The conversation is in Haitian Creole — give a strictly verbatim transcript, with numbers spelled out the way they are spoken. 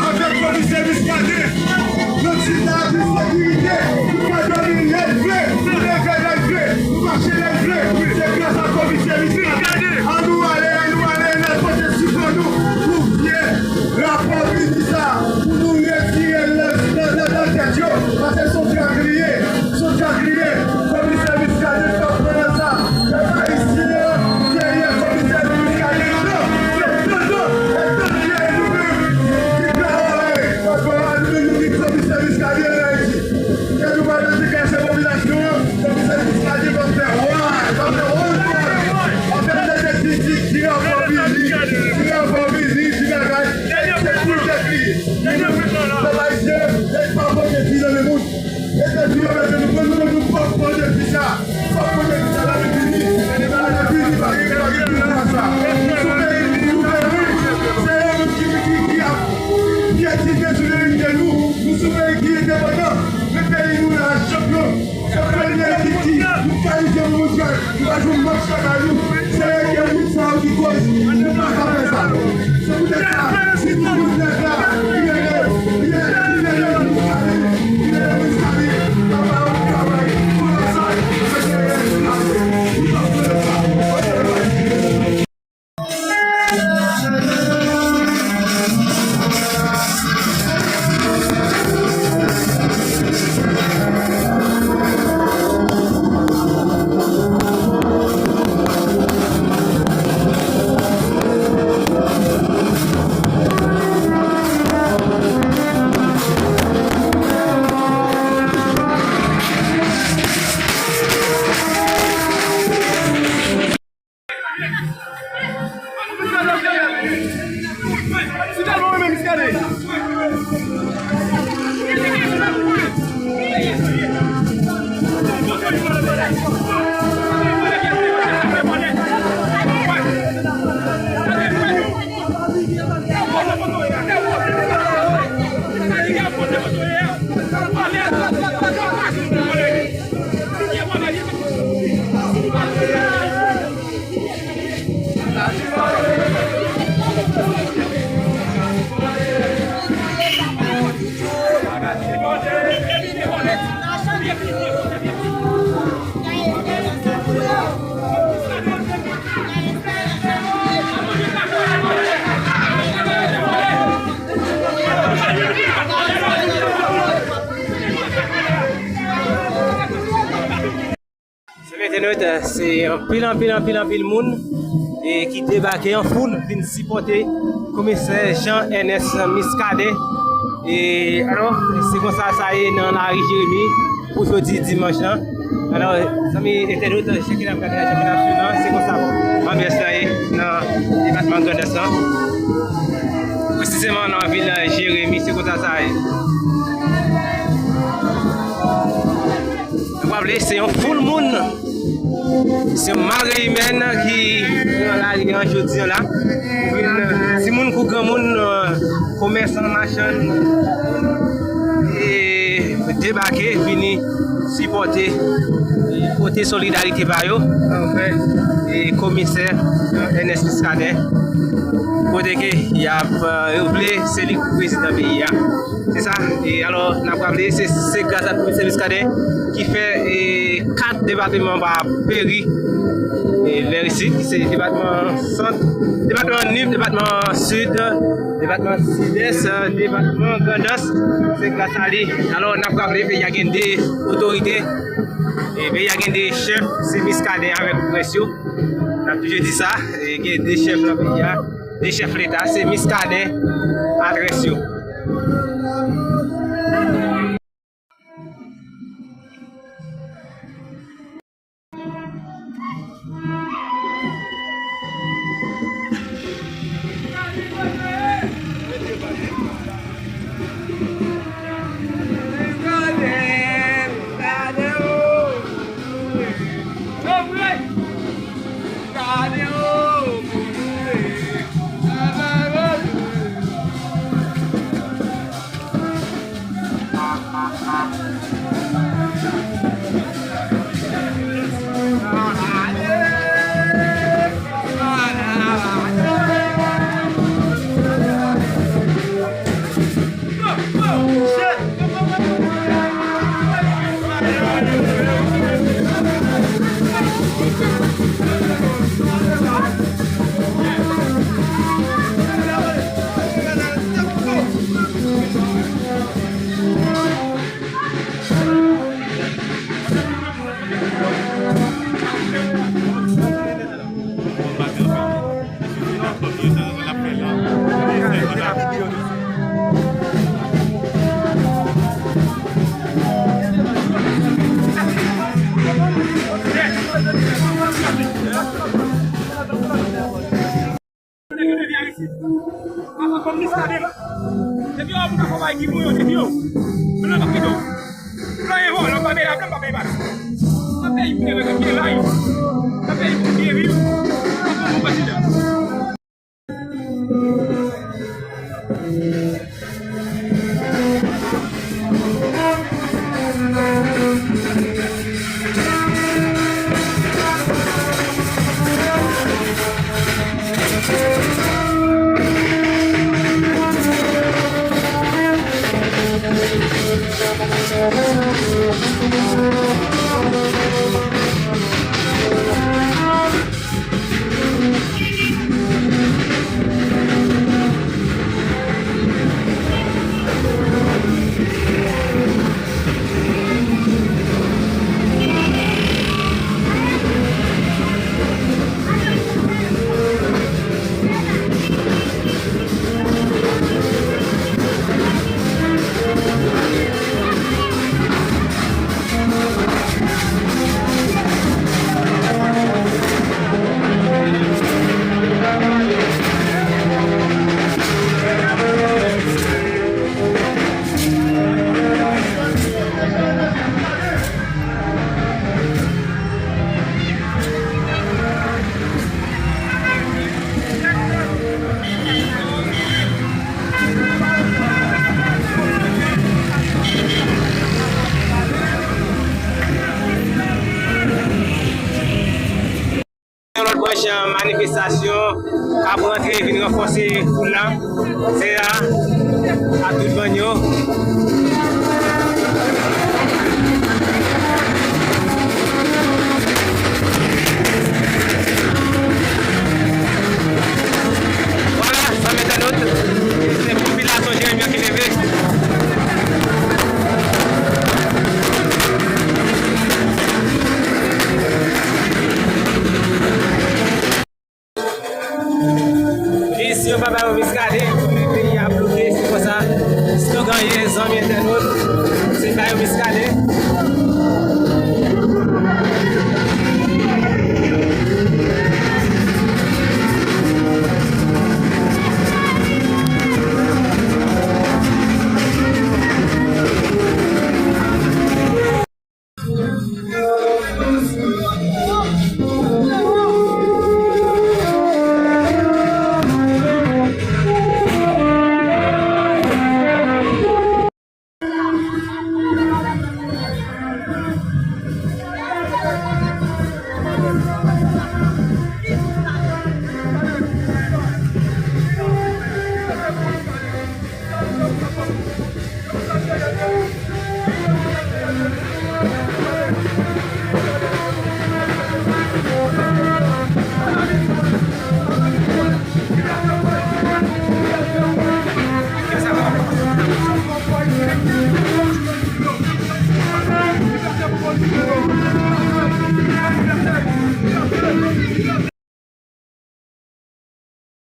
Avèk komisè Muscadin, nou ti la pou sekirite, nou ka dòmi lè n vle, nou leve lè n vle, nou mache lè n vle. Se gras a komisè Muscadin. Ann nou ale, ann nou ale, n al pote sipò nou pou vye rapò vini sa, pou nou retire l nan, nan, nan tèt yo, paske se yon djak li ye. Sou djak li ye, komisè Muscadin pa pran nan sa. Pèp ayisyen an dèyè komisè Muscadin. Non, se dandan, e dandan nou menm ki pran ale. Papa, nou menm nou ki komisè Muscadin an Ayiti. Kè nou pa mete kache popilasyon an, komisè Muscadin va fè wòy, va fè wòy pou nou. Anfèt, lè te di, di, di rapò vini, di rapò vini, di bagay, se pou tèt li. Pèp ayisyen, lè pa vote fi nan men moun. E depi yo mete nou pran nou, nou pap pran depi sa. Pap pran depi sa, la vin vini. La vin vini, pa gen, pa gen pouvwa sa. Nou sou peyi, nou sou peyi. Se yo menm ki, ki, ki ap pyetine souverènte nou. Nou sou peyi ki endepandan. Men peyi nou la, chanpyon. Chanpyon Ayiti, nou kalifye pou mondyal. Nou pa jwenn match lakay nou. Se rete moun sa yo ki koz. Nou pa ka fè sa. Se poutèt sa, si nou vin nèg la, li rele, li rele, li rele Muscadin, li rele Muscadin, papa, travay, pou sa, se rele Muscadin. Nou pa fè sa. Chèf entènot, se anpil, anpil, anpil, anpil moun, e, ki debake an foul vin sipòte komisè Jean Ernest Muscadin. E, alò, se konsa sa ye nan lari Jeremi pou jodi dimanch lan. Alò, zanmi entènot, chak ki n ap gade a, chak ki n ap swiv lan, se konsa anbyans lan ye nan depatman Grandans lan. Presizeman nan vil Jeremi, se konsa sa ye. Nou pa vle, se yon foul moun. Se yon mare imèn ki pran lari an jodi an la. Vin, timoun kou granmoun, komèsan, machann, e debake, vini sipòte, pote solidarite pa yo anvè, e, komisè Ernest Muscadin. Kote ke y ap, e, yo vle se li pou prezidan peyi a. Se sa, e alò, n ap raple, se, se gras a komisè Muscadin ki fè, e, kat depatman pa peri, e, lè isit, ki se depatman Sant, depatman Nip, depatman Sid, depatman Sidès, depatman Grandans, se gras a li. Alò, n ap raple, peyi a gen de otorite, e peyi a gen de chèf, se Muscadin avèk près yo. N ap toujou di sa, e gen de chèf nan peyi a. De chèf Leta, se Muscadin ak rès yo. Ki bon yo te di yo. Mwen nan pa pito. Blan e vòlè, pa peye la, blan pa peye pa. Nan peyi m te rete byen la, yo. Nan peyi m byen viv. Nan bon bon prezidan. Yon lòt branch manifestasyon k ap rantre vin ranfòse foul la. Se la, ak tout bann yo. Vwala, zanmi entènot, se popilasyon Jeremi an ki leve. Isi yo pa ba yo miskaden, konnen peyi a bloke, se konsa. Slogan ye, zanmi entènot, se ba yo miskaden.